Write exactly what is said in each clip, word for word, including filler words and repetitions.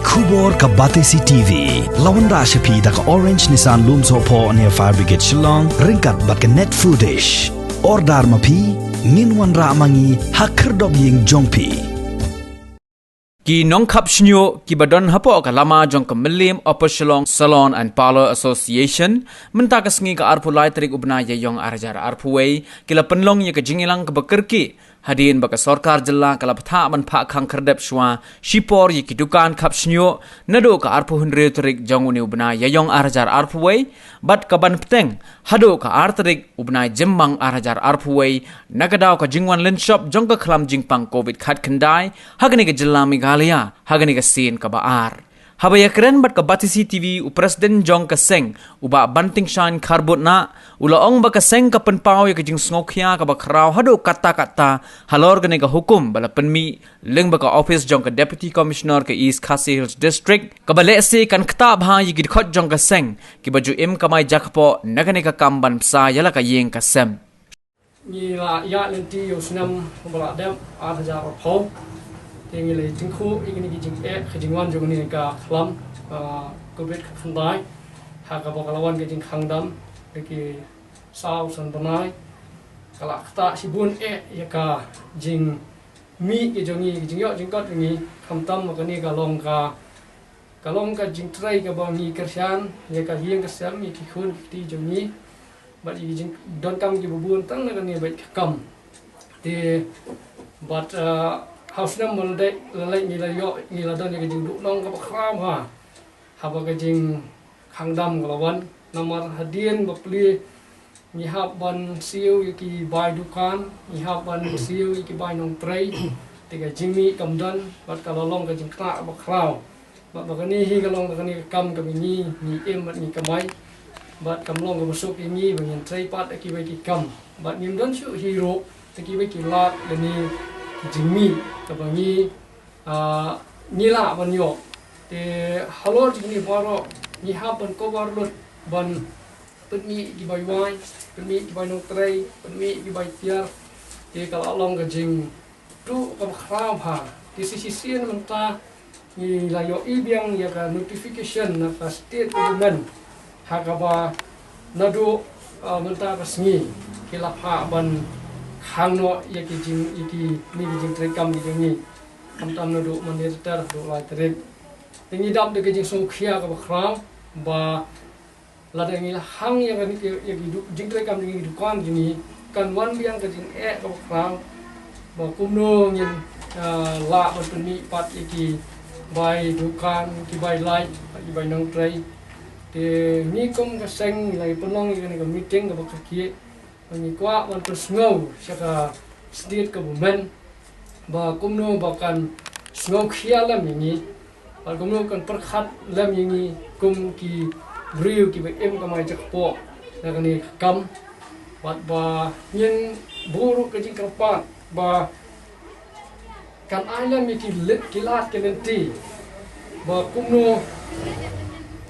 Khubor ka Batesi T V la wanrah sha phi da ka Orange Nissan Lumsohphoh near Fire Brigade Shillong, ryngkat bad ka Net Foodish. Order ma phi, ngin wanrah ma ngi ha khyrdop ïing jong phi. Ki nongkhap shñiuh kiba don hapoh ka lama jong ka Mylliem Upper Shillong Salon and Parlour Association, mynta ka sngi ka arphew lai tarik u bnai Ïaïong ar hajar arphew wei, ki la pynlong ïa ka jingïalang kaba kyrkieh hadien ba ka sorkar jylla ka la bthah ban phah khang khyrdep shuwa shipor ïa ki dukan khap shñiuh naduh ka arphew hynriew tarik jong une u bnai Ïaïong ar hajar arphew wei, bad ka ban bteng haduh ka ar tarik u bnai Jymmang ar hajar arphew wei, na ka daw ka jingwan lynshop jong ka khlam jingpang Covid khatkhyndai ha kane ka jylla Meghalaya ha kane ka sien kaba ar. Haba ïakren bad ka Batesi T V u President jong ka seng, u Bah Bantingshaiñ Kharbud Nah, u la ong ba ka seng ka pynpaw ïa ka jingsngewkhia kaba khraw haduh katta katta halor kane ka hukum ba la pynmih lyngba ka ophis jong ka Deputy Commissioner ka East Khasi Hills District, kaba lehse kan ktah bha ïa ki dkhot jong ka seng kiba ju im kamai jakpoh na kane ka kam ban bsa ïa la ka ïing ka sem. Ngi la ïaid lynti ïa u snem ba la dep, ar hajar arphew. Te ngi la ïa tyngkhuh ïa kine ki jingeh ka jingwan jong kane ka khlam, ah, Covid khatkhyndai. Ha kaba ka la wan ka jingkhang dam da ki saw san bnai. Ka la ktah shibun eh ïa ka jingmih ka jong ngi, ka jingïoh jingkot jong ngi, khamtam ma kane ka long ka Ka long ka jingtrei kaba ngi kyrshan ïa ka ïing ka sem, ïa ki khun ki kti jong ngi, bad ïa ki jingdonkam kiba bun tang na kane bad ka kam. Te bad, ah, ha u snem ba la dep, la leit ngi la ïoh, ngi la don ïa ka jingduhnong kaba khraw ha. Haba ka jingkhang dam ka la wan, namar hadien ba plie ngi hap ban siew ïa ki bai dukan, ngi hap ban siew ïa ki bai nongtrei. Te ka jingmih kam don, bad ka la long ka jingkhlaiñ ba khraw. Bad ba kane hi ka long kane ka kam kaba ngi, ngi im bad ngi kamai. Bad kam long kaba suk ïa ngi ba ngin trei pat ïa ki bai ki kam. Bad ngim don shuh hi ruh, te ki bai ki lad lane ki jingmih kaba ngi ah, ngi lah ban ïoh. Te halor jong ngi baroh ngi hap ban cover lut ban pynmih ki bai wai, pynmih ki bai nongtrei, pynmih ki bai tiar. Te ka la long ka jingduh kaba khraw bha. Te shisien mynta ngi la ïohi biang ïa ka notification na ka state government. Ha kaba naduh, ah, mynta ka sngi ki la phah ban khang noh ïa ki jing, ïa ki, ïa ki jingtrei kam ki jong ngi. Khamtam naduh mynta ter haduh lai tarik. Te ngi dap da ka jingsngewkhia kaba khraw ba lada ngi la hang ïa kane ka, ïa ki du-, jingtrei kam jong ngi, dukan jong ngi, kan wan biang ka jingeh kaba khraw ba kumno ngin, ah, lah ban pynmih pat ïa ki bai dukan, ki bai lait, ki bai nongtrei. Te ngi kum ka seng ngi la ïa pynlong ïa kane ka meeting kaba kyrkieh. Ba ngi kwah ban pynsngew sha ka state government ba kumno ba kan sngewkhia lem ïa ngi, ba kumno kan pyrkhat lem ïa ngi kum ki briew kiba im kamai jakpoh na kane ka kam. Bad ba ngin buh ruh ka jingkyrpad ba kan ai lem ïa ki leit ki lad ki lynti ba kumno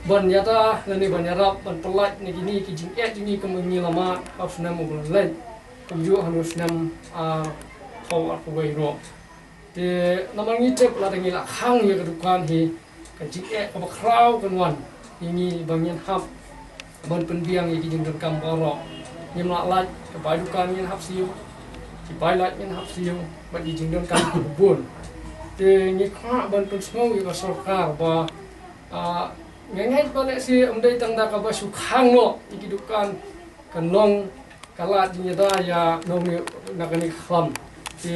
ban ïada lane ban ïarap ban pyllait na kine ki jingeh jong ngi kumba ngi la mad ha u snem uba la leit, kumjuh ha u snem arphew arphew wei ruh. Te namar ngi tip lada ngi la khang ïa ka dukan hi, ka jingeh kaba khraw kan wan ïa ngi ba ngin hap ban pynbiang ïa ki jingdonkam baroh. Ngim lah lait, ka bai dukan ngin hap siew, ki bai lait ngin hap siew, bad ki jingdonkam kiba bun. Te ngi kwah ban pynsngew ïa ka sorkar ba, ah, nga ngeit ba lehse ym dei tang da kaba shu khang noh ïa ki dukan, kan long ka lad jingïada ïa nongñiah na kane ka khlam. Te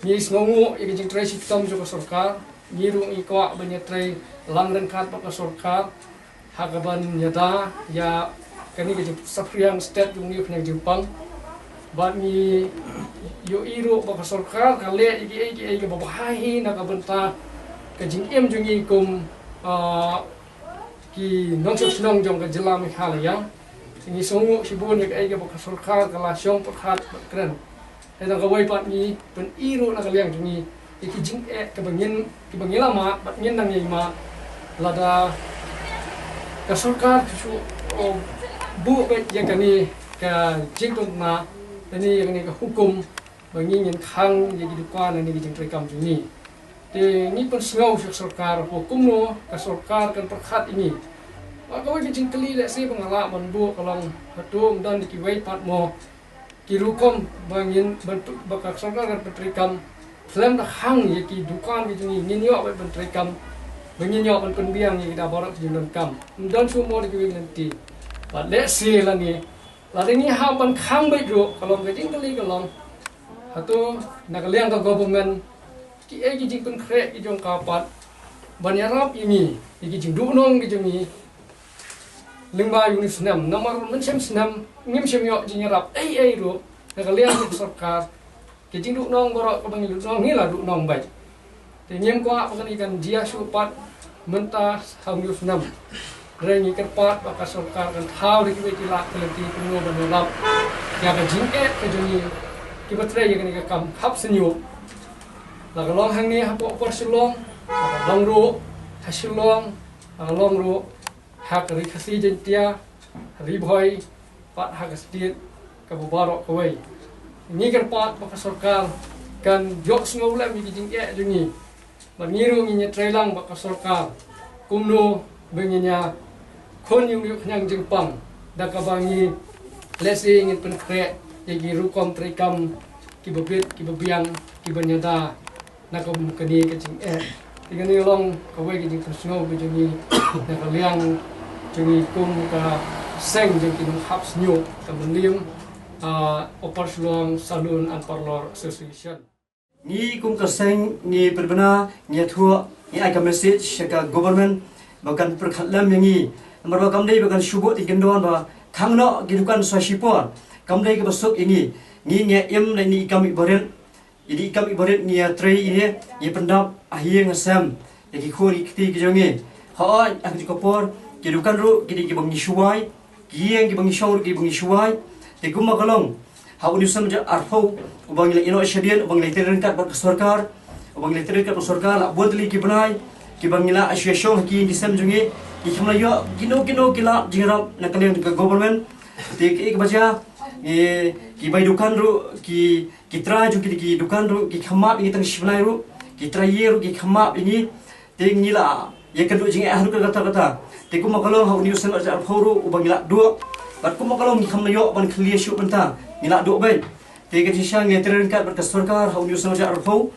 ngi sngewnguh ïa ka jingtrei shitom jong ka sorkar, ngi ruh ngi kwah ban ïatrei lang ryngkat bad ka sorkar ha kaban ïada ïa kane ka jingsaphriang stet jong ngi ha ka jingpang. Bad ngi ïohi ruh ba ka sorkar ka leh ïa kiei kiei kaba bha hi na ka bynta ka jingim jong ngi kum, ah, ki nongshong shnong jong ka jylla Meghalaya. Ngi sngewnguh shibun ïa kaei kaba ka sorkar ka la shong pyrkhat bad kren. Te na kawei pat ngi pyni ruh na ka liang jong ngi ïa ki jingeh kaba ngin, kiba ngi la mad bad ngin nang ïai mad. Lada ka sorkar ka shu, oh, buh beit ïa kane ka jingtuntna, kane, ïa kane ka hukum ba ngi ngin khang ïa ki dukan lane ki jingtrei kam jong ngi. Te ngi pynsngew sha ka sorkar, ba kumno ka sorkar kan pyrkhat ïa ngi. Ba kawei ka jingkylli lehse ba nga lah ban buh ka long, hato ym don kiwei pat mo ki rukom ba ngin ban, ba ka sorkar kan pyntreikam khlem da khang ïa ki dukan ki jong ngi, ngin ïoh ban pyntreikam, ba ngin ïoh ban pynbiang ïa ki da baroh ki jingdonkam. Ym don shuh mo da kiwei ki lynti. Bad lehse lane, lada ngi hap ban khang beit ruh, ka long ka jingkylli ka long, hato na ka liang ka government, kiei ki jingpynkhreh ki jong ka pat ban ïarap ïa ngi, ïa ki jingduhnong ki jong ngi lyngba une u snem, namar mynshem snem ngim shym ïoh jingïarap ei ei ruh na ka liang ka sorkar. Ki jingduhnong baroh kaba ngi duhnong, ngi la duhnong beit. Te ngim kwah ba kane kan jia shuh pat mynta ha une u snem. Hynrei ngi kyrpad ba ka sorkar kan thaw da kiwei ki lad ki lynti kumno ban ïarap ïa ka jingeh ka jong ngi kiba trei ïa kane ka kam hap shñiuh. La ka long hangne hapoh Upper Shillong, la ka long ruh ha Shillong, la ka long ruh ha ka Ri Khasi Jaiñtia, ha Ri Bhoi, bad ha ka state kaba baroh kawei. Ngi kyrpad ba ka sorkar kan ïohsngew lem ïa ki jingeh jong ngi. Bad ngi ruh ngin ïatreilang bad ka sorkar kumno ba ngin ïa khun ïa u ïa u khñiang jingpang da kaba ngi lehse ngin pynkhreh ïa ki rukom treikam kiba bit kiba biang kiba ïada na ka, kane ka jingeh. Te kane ka long kawei ka jingpynsngew ka jong ngi na ka liang jong ngi kum ka seng jong ki nonghap shñiuh ka Mylliem, ah, Upper Shillong Saloon and Parlour Association. Ngi kum ka seng ngi pynbna, ngi ïathuh, ngi ai ka message sha ka government ba kan pyrkhat lem ïa ngi. Namar ba kam dei ba kan shu buh ïa ki kyndon ba khang noh ki dukan sa shipor. Kam dei kaba suk ïa ngi. Ngi ngi im lane ngi kam ibarit. Ïa ki kam ibarit ngi ïatrei ïa ngi, ngi pyndap ha ïing ha sem ïa ki khun ki kti ki jong ngi. Hooid, ha katu ka por ki dukan ruh ki dei kiba ngi shuwai, ki ïing kiba ngi shong ruh kiba ngi shuwai. Te kumba ka long ha une u snem arphew uba ngi la ïehnoh shadien, uba ngi la trei ryngkat bad ka sorkar, uba ngi la trei ryngkat bad ka sorkar la bun tylli ki bnai kiba ngi la shu ïashong ha ki ïing ki sem jong ngi. Ngi khlem la ïoh kino kino ki lad jingïarap na ka liang ka government. Te kiei kiba jia, ngi, ki bai dukan ruh, ki ki trai jong ki, ki dukan ruh, ki kham map ïa ngi tang shi bnai ruh, ki trai ïing ruh ki kham map ïa ngi. Te ngi la ïakynduh jingeh haduh katta katta. Te kumba ka long ha une u snem arphew ruh uba ngi la duh. Bad kumba ka long ngi khlem la ïoh ban khlieh shuh bynta, ngi la duh beit. Te ka jingshisha ngi la trei ryngkat bad ka sorkar ha une u snem arphew.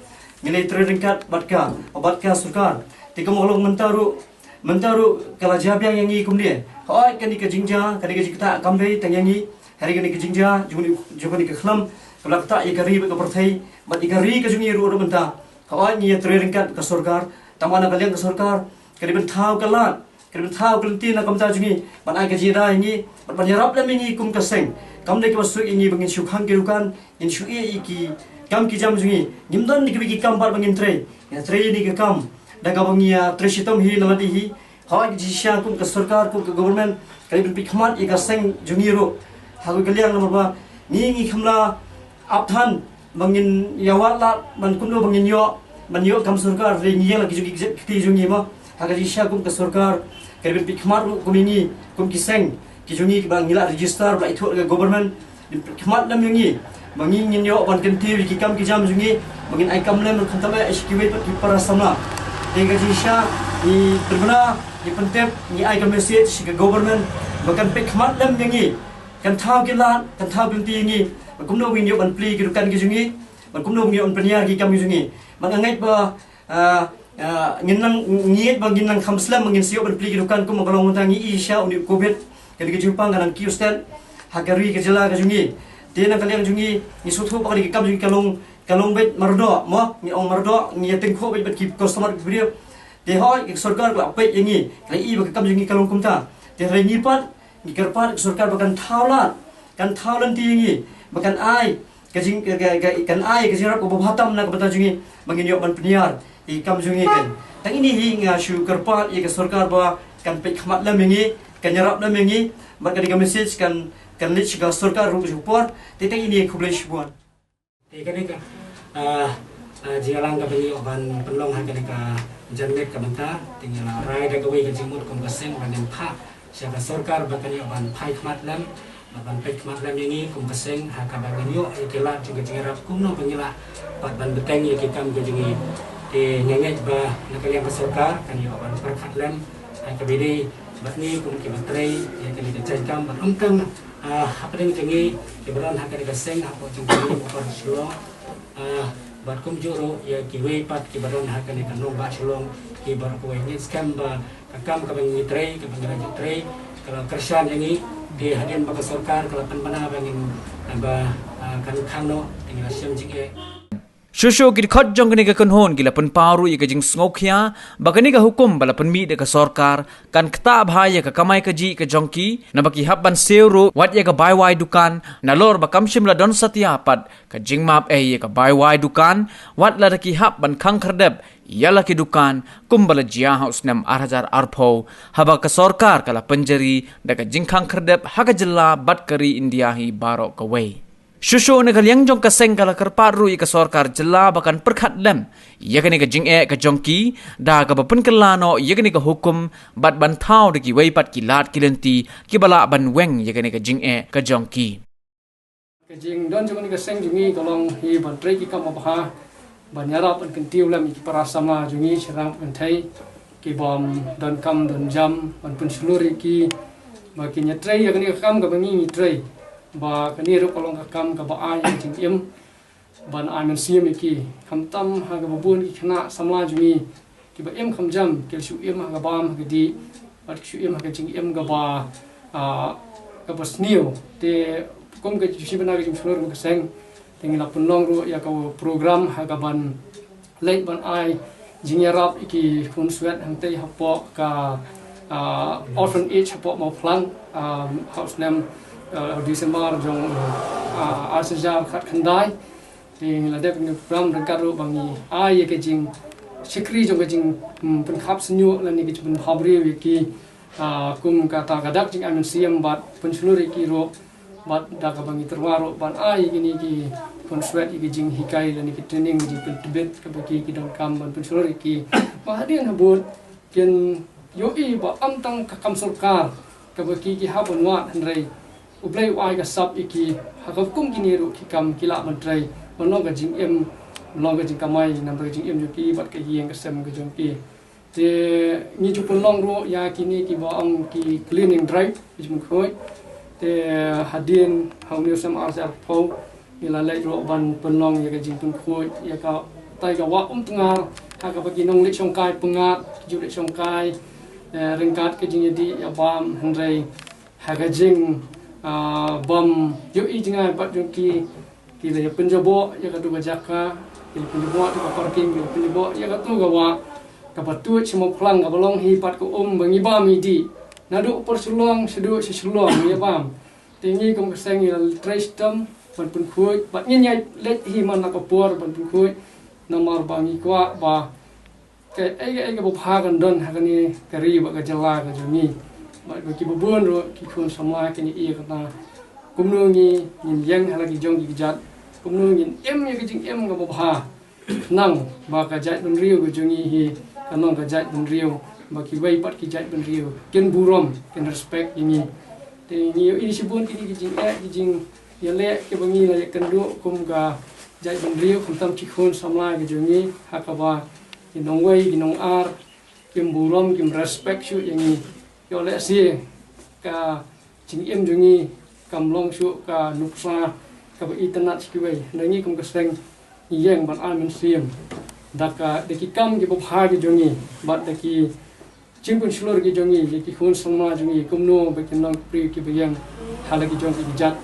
Ngi la trei ryngkat bad ka, bad ka sorkar. Te kumba ka long mynta ruh, mynta ruh ka la jia biang ïa ngi kumne. Hooid, kane ka jingjia, kane ka jingktah kam dei tang ïa ngi. Hynrei kane ka jingjia jong kane, jong kane ka khlam ka la ktah ïa ka ri bad ka pyrthei bad ïa ka ri ka jong ngi ruh ruh mynta. Hooid, ngi ïatrei ryngkat ka sorkar, tangba na ka liang ka sorkar ka dei ban thaw ka lad, ka dei ban thaw ka lynti na ka bynta jong ngi ban ai ka jingïada ïa ngi bad ban ïarap lem ïa ngi kum ka seng. Kam dei kaba suk ïa ngi ba ngin shu khang ki dukan, ngin shu ïeh ïa ki kam ki jam jong ngi. Ngim don ïa kiwei ki kam pat ba ngin trei. Ngin trei ïa kane ka kam da kaba ngi ïatrei shitom hi na lade hi. Hooid, ka jingshisha kum ka sorkar, kum ka government, ka dei ban peit khmat ïa ka seng jong ngi ruh. Ha kawei ka liang namar ba ngi, ngi khlem la ap than ba ngin ïa wad lad ban kumno ba ngin ïoh, ban ïoh kam sorkar, hynrei ngi ïeng la ki jong ki kti jong ngi mo. Ha ka jingshisha kum ka sorkar ka dei ban peit khmat ruh kum ïa ngi, kum ki seng ki jong ngi kiba ngi la register, ba la ithuh da ka government. Khmat lem ïa ngi ba ngi ngin ïoh ban kyntiew ïa ki kam ki jam jong ngi, ba ngin ai kam lem khamtam eh sha kiwei pat ki para samla. Te ka jingshisha ngi pynbna, ngi pyntip, ngi ai ka message sha ka government ba kan peit khmat lem ïa ngi, kan thaw ki lad, kan thaw ki lynti ïa ngi, ba kumno ba ngin ïoh ban plie ki dukan ki jong ngi, ba kumno ba ngin ïoh ban pynïar ki kam ki jong ngi. Ba nga ngeit ba Ah, ah, ngin nang, ngi ngeit ba ngin nang kham slem ba ngin sa ïoh ban plie ki dukan kumba ka long mynta. Ngi i sha une u covid, kane ka jingpang ka nang kiew stet ha ka ri ka jylla ka jong ngi. Te na ka liang jong ngi ngi sngewthuh ba kane ka kam jong ngi ka long, ka long beit mardor mo, ngi ong mardor, ngi ïatyngkhuh beit bad ki customer ki briew. Te hooid, ka sorkar ka la peit ïa ngi, ka la i ba ka kam jong ngi ka long kumta. Te hynrei ngi pat ngi kyrpad ka sorkar ba kan thaw lad, kan thaw lynti ïa ngi, ba kan ai ka jing, ka, ka, ka, kan ai ka jingïarap kaba bha tam na ka bynta jong ngi ba ngin ïoh ban pynïar ïa ki kam jong ngi. Kan tang ine hi nga shu kyrpad ïa ka sorkar ba kan peit khmat lem ïa ngi, kan ïarap lem ïa ngi. Bad kane ka message kan, kan leit sha ka sorkar ruh sha ka por. Te tang ine, khublei shibun. Te kane ka, ah, ah, jingïalang kaba ngi ïoh ban pynlong ha kane ka janmiet ka mynta, te ngi la rai da kawei ka jingmut kum ka seng ba ngin phah sha ka sorkar ba kan ïoh ban phai khmat lem, ba ban peit khmat lem ïa ngi kum ka seng ha kaba ngin ïoh ïa ki lad jong ka jingïarap kumno ba ngi lah pat ban bteng ïa ki kam ka jong ngi. Te nga ngeit ba na ka liang ka sorkar kan ïoh ban pyrkhat lem ha kaba ïadei bad ngi kum kiba trei ïa kane ka jaiñkam bad ym tang, ah, hapdeng jong ngi kiba don ha kane ka seng hapoh jong ka Mylliem Upper Shillong, ah, bad kumjuh ruh ïa kiwei pat kiba don ha kane ka nongbah Shillong kiba ruh kawei. Ngi skhem ba ka kam kaba ngi trei, kaba ngi la ju trei ka la kyrshan ïa ngi. Te hadien ba ka sorkar ka la pynbna ba ngin, ba, ah, kan khang noh, te ngi la shem jingeh. Shuh shuh ki dkhot jong kane ka kynhun ki la pynpaw ruh ïa ka jingsngewkhia ba kane ka hukum ba la pynmih da ka sorkar kan ktah bha ïa ka kamai kajih ka jong ki, naba ki hap ban siew ruh wat ïa ka bai wai dukan nalor ba kam shym la don satia pat ka jingmap ei ïa ka bai wai dukan, wat lada ki hap ban khang khyrdep ïa la ki dukan kumba la jia ha u snem ar hajar arphew, haba ka sorkar ka la pynjari da ka jingkhang khyrdep ha ka jylla bad ka ri India hi baroh kawei. Shuh shuh na ka liang jong ka seng ka la kyrpad ruh ïa ka sorkar jylla ba kan pyrkhat lem ïa kane ka jingeh ka jong ki, da kaba pynkylla noh ïa kane ka hukum bad ban thaw da kiwei pat ki lad ki lynti kiba lah ban weng ïa kane ka jingeh ka jong ki. Ka jingdon jong kane ka seng jong ngi ka long hi ban trei ki kam babha, ban ïarap ban kyntiew lem ïa ki para samla jong ngi sha rangbah kynthei, ki bym don kam don jam, ban pynshlur ïa ki ba kin ïa trei ïa kane ka kam kaba ngi ngi trei, ba kane ruh ka long ka kam kaba ai ïa ka jingim, ban ai mynsiem ïa ki. Khamtam ha kaba bun ki khynnah samla jong ngi kiba im kham jam, ki la shu im ha ka bam ha ka dih, bad ki shu im ha ka jingim kaba, ah, kaba sniew. Te kum ka jingpynbna ka jingpynlong ka seng, te ngi la pynlong ruh ïa ka program ha kaban leit ban ai jingïarap ïa ki khun swet hangtei hapoh ka, ah, orphanage hapoh Mawphlang, ah, ha u snem, ah, December jong, ah, ar hajar khatkhyndai. Te ngi la dep ngi program ryngkat ruh ba ngi ai ïa ka jingshakri jong ka jing, mm, pynkhap shñiuh lane ka jingpynbhabriew ïa ki, ah, kum kata ka dak jingai mynsiem bad pynshlur ïa ki ruh, bad da kaba ngi tyrwa ruh ban ai ïa kine ki khun swet ïa ka jinghikai lane ka training, ka jingpyntbit kaba ki ki donkam ban pynshlur ïa ki. Ba hadien habud kin ïohi ba ym tang ka kam sorkar kaba ki ki hap ban wad, hynrei U Blei u ai ka sap ïa ki, ha ka kum kine ruh ki kam ki lah ban trei, ban long ka jingim, ban long ka jingkamai namar ka jingim jong ki bad ka ïing ka sem ka jong ki. Te ngi ju pynlong ruh ïa kine kiba ong ki cleaning drive, ki jingkhuid. Te hadien ha une u snem ar hajar arphew ngi la leit ruh ban pynlong ïa ka jingpynkhuid ïa katai ka wah Umtngar, ha kaba ki nongleit shongkai pyngngad ki ju leit shongkai, eh, ryngkat ka jingïadih ïa bam, hynrei ha ka jing, ah, bym ïohi jngai bad jong ki, ki la ïa pynjaboh ïa katu ka jaka, ki la pynjaboh ïa ka parking, ki la pynjaboh ïa katu ka wah kaba tuid sha Mawphlang kaba long hi pat ka um ba ngi bam ngi dih. Naduh Upper Shillong shaduh sha Shillong ngi ïa bam. Te ngi kum ka seng ngi la trei shitom ban pynkhuid, bad ngin ïa leit hi man la ka por ban pynkhuid, namar ba ngi kwah ba kaei kaei kaba bha kan don ha kane ka ri bad ka jylla ka jong ngi. Bad ba kiba bun ruh ki khun samla kin ïa kata kumno ngi ngin ïeng ha la ki jong ki kjat, kumno ngin im ïa ka jingim kaba bha. Nang ba ka jaitbynriew ka jong ngi hi kan long ka jaitbynriew ba kiwei pat ki jaitbynriew kin burom, kin respect ïa ngi. Te ngi ïohi shibun kine ki jingeh, ki jingïaleh kiba ngi la ïakynduh kum ka jaitbynriew, khamtam ki khun samla ki jong ngi, ha kaba ki nongwei ki nongar kim burom, kim respect shuh ïa ngi. Ïoh lehse ka jingim jong ngi kam long shuh ka nuksa kaba itynnad sha kiwei. Hynrei ngi kum ka seng ngi ïeng ban ai mynsiem da ka, da ki kam kiba bha ki jong ngi bad da ki jingpynshlur ki jong ngi ïa ki khun samla jong ngi, kumno ba kin long ki briew kiba ïeng ha la ki jong ki kjat.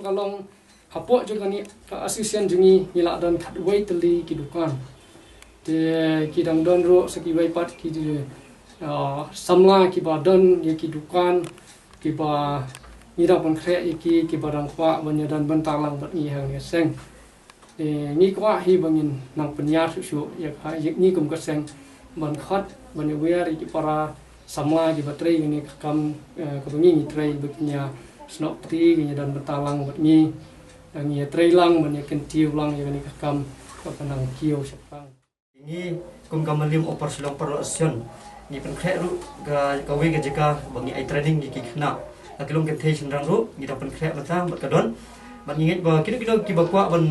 Ka long hapoh jong kane ka association jong ngi ngi la don khatwei tylli ki dukan. Te ki dang don ruh sa kiwei pat ki, ah, samla kiba don ïa ki dukan kiba ngi dang pynkhreh ïa ki, kiba dang kwah ban ïa don bynta lang bad ngi ha kane ka seng. Te ngi kwah hi ba ngin nang pynïar shuh shuh ïa ka, ïa ngi kum ka seng ban khot ban ïa wer ïa ki para samla kiba trei kane ka kam, eh, kaba ngi ngi trei ba kin ïa snoh kti, kin ïa don bynta lang bad ngi. Ngi ïa trei lang ban ïa kyntiew lang ïa kane ka kam kaba nang kiew shaphrang. Ngi kum ka Mylliem Upper Shillong Parallel Association ngi pynkhreh ruh ka, kawei ka jaka ba ngi ai training ïa ki khynnah. Ha ki long kynthei shynrang ruh ngi dang pynkhreh mynta bad ka don. Bad ngi ngeit ba kino kino kiba kwah ban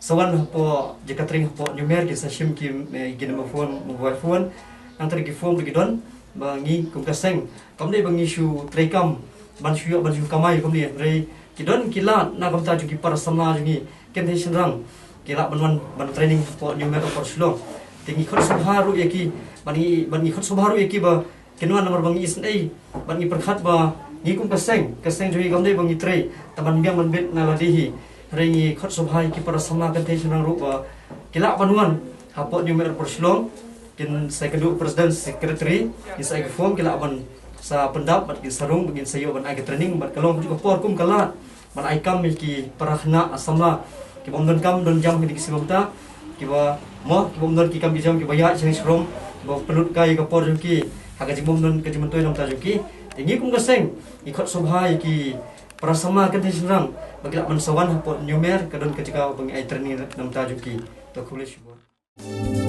sa wan hapoh jaka training hapoh New Mer, kin sa shim ki, eh, ki number phone, mobile phone. Nangta ki form ruh ki don, ba ngi kum ka seng, kam dei ba ngi shu trei kam ban shu ïoh, ban shu kamai kumne, hynrei ki don ki lad na ka bynta jong ki para samla jong ngi, kynthei shynrang, ki lah ban wan ban training hapoh New Mer Upper Shillong. Te ngi khot sngewbha ruh ïa ki, ban ngi, ban ngi khot sngewbha ruh ïa ki ba kin wan, namar ba ngi isynei bad ngi pyrkhat ba ngi kum ka seng, ka seng jong ngi kam dei ba ngi trei tang ban biang ban bit na lade hi. Hynrei ngi khot sngewbha ïa ki para samla kynthei shynrang ruh ba ki lah ban wan hapoh New Mer Upper Shillong, kin sa ïakynduh president, secretary, kin sa ai ka form, ki lah ban sa pyndap bad kin sa rung, kin sa ïoh ban ai ka training. Bad ka long ka por kum ka lad ban ai kam ïa ki para khynnah samla kiba ym don kam don jam ha kine ki sngi mynta, kiba mo, kiba ym don ki kam ki jam, kiba ïaid sha ri sha rom, kiba pynlut kai ïa ka por jong ki ha ka jingbym don ka jingmyntoi na ka bynta jong ki. Te ngi kum ka seng ngi khot sngewbha ïa ki para samla kynthei shynrang ba ki lah ban sa wan hapoh New Mer, ka don ka jaka ba ngi ai training na ka bynta jong ki. To, khublei shibun.